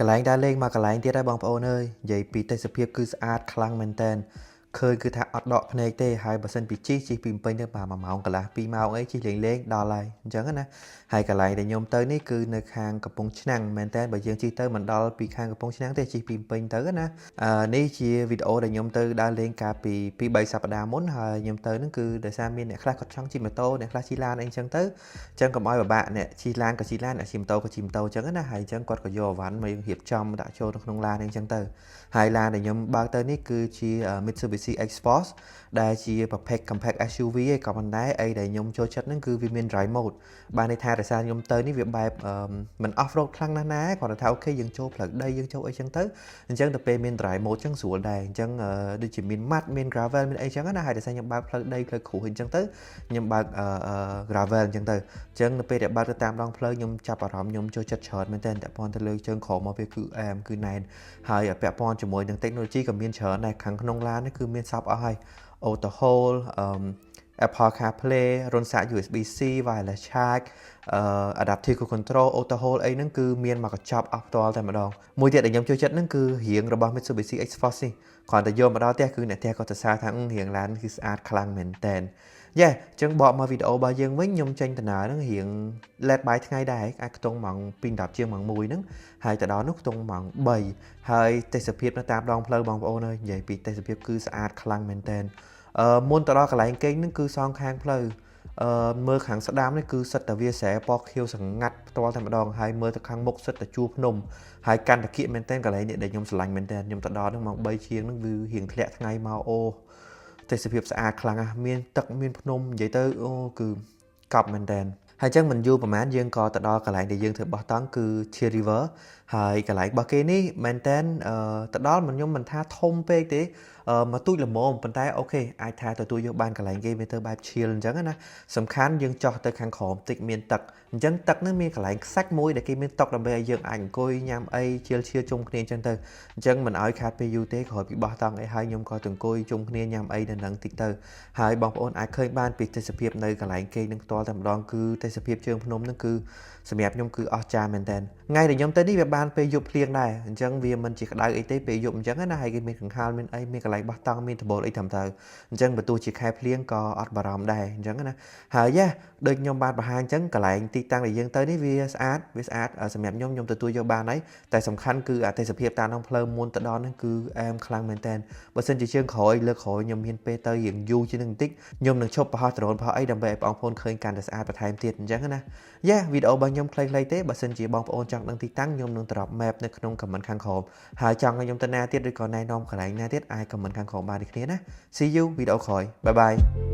កន្លែងដើរលេងមកកន្លែងទៀតហើយបងប្អូនអើយនិយាយពីទេសភាពគឺស្អាតខ្លាំងមែនតើឃើញគឺថាអត់ដកភ្នែកទេហើយបើសិនពីជិះជិះពីភ្នំពេញទៅប្រហែល1ម៉ោងកន្លះ2ម៉ោងអីជិះលេងលេងដល់ហើយអញ្ចឹងណាហើយកន្លែងដែលខ្ញុំទៅនេះគឺនៅខាងកំពង់ឆ្នាំងមែនតើបើយើងជិះទៅមិនដល់ពីខាងកំពង់ឆ្នាំងទេជិះពីភ្នំពេញទៅណាអឺនេះជាវីដេអូដែលខ្ញុំទៅដើរលេងកាលពី2 3សប្តាហ៍មុនហើយខ្ញុំទៅហ្នឹងគឺដោយសារមានអ្នកខ្លះគាត់ចង់ជិះម៉ូតូអ្នកខ្លះជិះឡានអីអញ្ចឹងទៅអញ្ចឹងកុំឲ្យពិបាកអ្នកជិះឡានក៏ជិះឡានអ្នកជិះម៉ូតូក៏ជិះម៉ូតូអញ្ចឹងណាហើយអញ្ចឹងគាត់ក៏យកអីវ៉ាន់មករៀបចំដាក់ចូលនៅក្នុងឡានអីអញ្ចឹងទៅហើយឡានដែលខ្ញុំបើកទៅនេះគឺជា Mitsubishi X-Force ដែលជាប្រភេទ compact SUV ឯងក៏ប៉ុន្តែអីដែលខ្ញុំចូលចិត្តហ្នឹងគឺវាមាន drive mode បានន័យថាដោយសារខ្ញុំទៅនេះវាបែបមិន off road ខ្លាំងណាស់ណាគ្រាន់តែថាOK យើងចូលផ្លូវដីយើងចូលអីចឹងទៅអញ្ចឹងទៅពេលមាន drive mode ចឹងស្រួលដែរអញ្ចឹងដូចជាមាន mud មាន gravel មានអីចឹងណាហើយដោយសារខ្ញុំបើកផ្លូវដីផ្លូវគ្រួសអញ្ចឹងទៅខ្ញុំបើក gravel អញ្ចឹងទៅអញ្ចឹងនៅពេលដែលបើកទៅតាមដងផ្លូវខ្ញុំចាប់អារម្មណ៍ខ្ញុំចូលចិត្តច្រើនមែនទែនតែព័ន្ធទៅលើជើងក្រោមមកវាគឺអែមគឺណែនហើយពាក់ព័ន្ធជាមួយនឹង technology ក៏មានច្រើនដែរខាងក្នុងឡាននេះគឺមានសពអស់ហើយ auto hold Apple CarPlay រន្ធសាក USB-C wireless charge adaptive cruise control auto hold អីហ្នឹងគឺមានមកកញ្ចប់អស់ផ្ទាល់តែម្ដងមួយទៀតដែលខ្ញុំចូលចិត្តហ្នឹងគឺរាងរបស់ Mitsubishi X-Force នេះគ្រាន់តែយកមកដល់ផ្ទះគឺអ្នកផ្ទះក៏សរសើរថារាងឡានគឺស្អាតខ្លាំងមែនតើយ៉ាអញ្ចឹងបកមកវីដេអូរបស់យើងវិញខ្ញុំចេញដំណើរហ្នឹងរៀង late បាយថ្ងៃដែរអាចខ្ទង់ម៉ោង2:10ជាងម៉ោង1ហ្នឹងហើយទៅដល់នោះខ្ទង់ម៉ោង3ហើយទេសភាពនៅតាមដងផ្លូវបងប្អូនអើយនិយាយពីទេសភាពគឺស្អាតខ្លាំងមែនតើអឺមុនទៅដល់កន្លែងគេងហ្នឹងគឺសងខាងផ្លូវអឺមើលខាងស្ដាំនេះគឺសិតតែវាស្រែពណ៌ខៀវស្ងាត់ផ្ទាល់តែម្ដងហើយមើលទៅខាងមុខសិតតែជួរភ្នំហើយកាន់តាគៀកមែនតើកន្លែងនេះដែលខ្ញុំស្រឡាញ់មែនតើខ្ញុំទៅដល់ហ្នឹងម៉ោង3ជាងហ្នឹងវារៀងធ្លាក់ថ្ងៃមកអូទេសភាពស្អាតខ្លាំងណាស់មានទឹកមានភ្នំនិយាយទៅអូគឺកប់មែនតើហើយចឹងមិនយូរប្រហែលយើងក៏ទៅដល់កន្លែងដែលយើងធ្វើបោះតង់គឺ Chill River ហើយកន្លែងរបស់គេនេះមែនតើទៅដល់មិនខ្ញុំមិនថាធំពេកទេមកទូចល្មមប៉ុន្តែOK អាចថាទទួលយកបានកន្លែងគេវាទៅបែប chill អញ្ចឹងណាសំខាន់យើងចោះទៅខាងក្រោមតិចមានទឹកអញ្ចឹងទឹកហ្នឹងមានកន្លែងខ្សាច់មួយដែលគេមានតុដើម្បីឲ្យយើងអាចអង្គុយញ៉ាំអី chill chill ជុំគ្នាអញ្ចឹងទៅអញ្ចឹងមិនឲ្យខាតពេលយូរទេក្រោយពីបោះតង់អីហើយខ្ញុំក៏ទៅអង្គុយជុំគ្នាញ៉ាំអីនៅនឹងតិចទៅហើយបងប្អូនអាចឃើញបានពីទេសភាពនៅកន្លែងគេនឹងផ្ទាល់តែម្ដងគឺទេសភាពជើងភ្នំហ្នឹងគឺសម្រាប់ខ្ញុំគឺអស្ចារ្យមែនតើថ្ងៃដែលខ្ញុំទៅនេះវាបានពេលយប់ភ្លៀងដែរអញ្ចឹងវាមិនជាក្តៅអីទេពេលយប់អញ្ចឹងណាហើយគេមានកង្ហាលមានអីមានកន្លែងបោះតង់មានដបូលអីត្រឹមត្រូវអញ្ចឹងបើទោះជាខែភ្លៀងក៏អត់បារម្ភដែរអញ្ចឹងណាហើយយ៉ាដូចខ្ញុំបានបង្ហាញអញ្ចឹងកន្លែងទីតាំងដែលយើងទៅនេះវាស្អាតវាស្អាតសម្រាប់ខ្ញុំខ្ញុំទទួលយកបានហើយតែសំខាន់គឺអទេសភាពតាមដងផ្លូវមុនទៅដល់ហ្នឹងគឺអែមខ្លាំងមែនតើបើសិនជាជើងក្រោយលើកក្រោយខ្ញុំមានពេលទៅរៀងយូរជាងនឹងបន្តិចខ្ញុំនឹងឈប់បង្ហោះដ្រូនបង្ហោះអីដើម្បីឲ្យបងប្អូនឃើញកាន់តែស្អាតបន្ថែមទៀតអញ្ចឹងណាយ៉ាវីដេអូរបស់ខ្ញុំខ្លីៗទេបើសិនជាបងប្អូនចង់ដឹងទីតាំងខ្ញុំនឹង drop map នៅក្នុង comment ខាងក្រោមហើយចង់ឲ្យខ្ញុំទៅណាទៀតឬក៏ណែនាំកន្លែងណាទៀតអាច comment ខាងក្រោមបានដូចគ្នាណា See you វីដេអូក្រោយ bye bye.